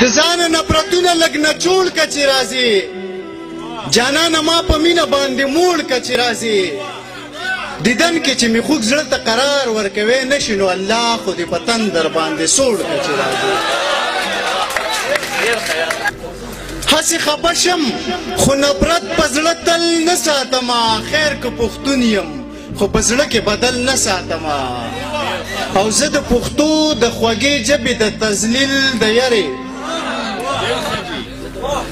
د ځانه نفرتونه لږ نچوړ که چې راځي، جانانه ما په مینه باندې موړ که چې راځي. دیدن کې چې مې خوږ زړه ته قرار ورکوی نه شي، نو الله خو دې په تندر باندې سوړ که چې راځي. هسې خفه شم خو نفرت په زړه تل نه ساتمه، خیر که پښتون یم خو په زړه کې بدل نه ساتمه. او زه د پښتو د خوږې ژبې د تذلیل د یرې،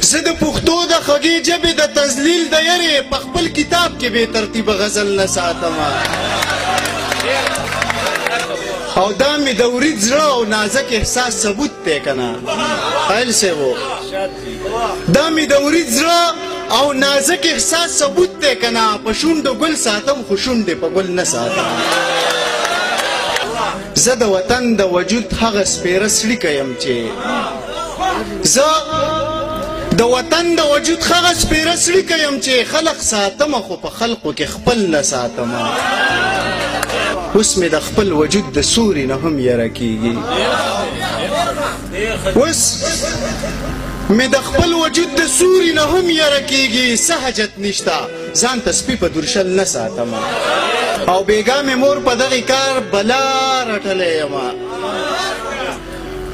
زه د پښتو د خوږې ژبې د تذلیل د یرې په خپل کتاب کې بې ترتیبه غزل نه ساتمه. او دا مې د ورید زړه او نازک احساس ثبوت دی که نه قایل صاحب، دا مې د ورید زړه او نازک احساس ثبوت دی که نه. په شونډو ګل ساتم خو شونډې په ګل نه ساتم. زه د وطن د وجود هغه سپېره څړیکه یم چې، زه د وطن د وجود هغه سپېره څړیکه یم چې خلق ساتمه خو په خلقو کې خپل نه ساتمه. اوس مې د خپل وجود د سوري نه هم یره کیږي، اوس مې د خپل وجود د سوري نه هم یره کیږي. څه حاجت نشته ځان ته سپي په درشل نه ساتمه. او بیګا مې مور په دغې کار بلا رټلی یمه،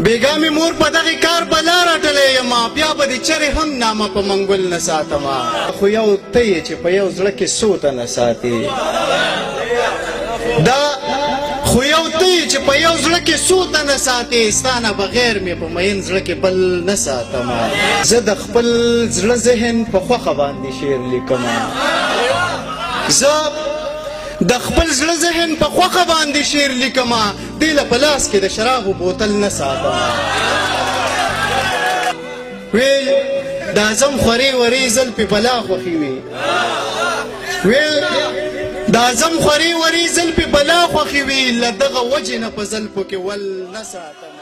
بیګا مې مور په دغې کار بلا رټلی یمه، بیا به دې چرې هم نامه په منګول نه ساتمه. خو یو ته یې چې په یو زړه کې څو تنه ساتې، دا خو یو ته یې چې په یو زړه کې څو تنه ساتې، ستا نه بغیر مې په میین زړه کې بل نه ساتمه. زه د خپل زړه ذهن په خوښه باندې شعر لیکمه، زه د خپل زړه ذهن په خوښه باندې شعر لیکمه، دې له په لاس کې د شرابو بوتل نه ساتم. ویل د اعظم خورې ورې زلفې بلا خوښي وي، ویل د اعظم خورې ورې زلفې بلا خوښي وي، له دغه وجې نه په زلفو کې ول نه ساتم.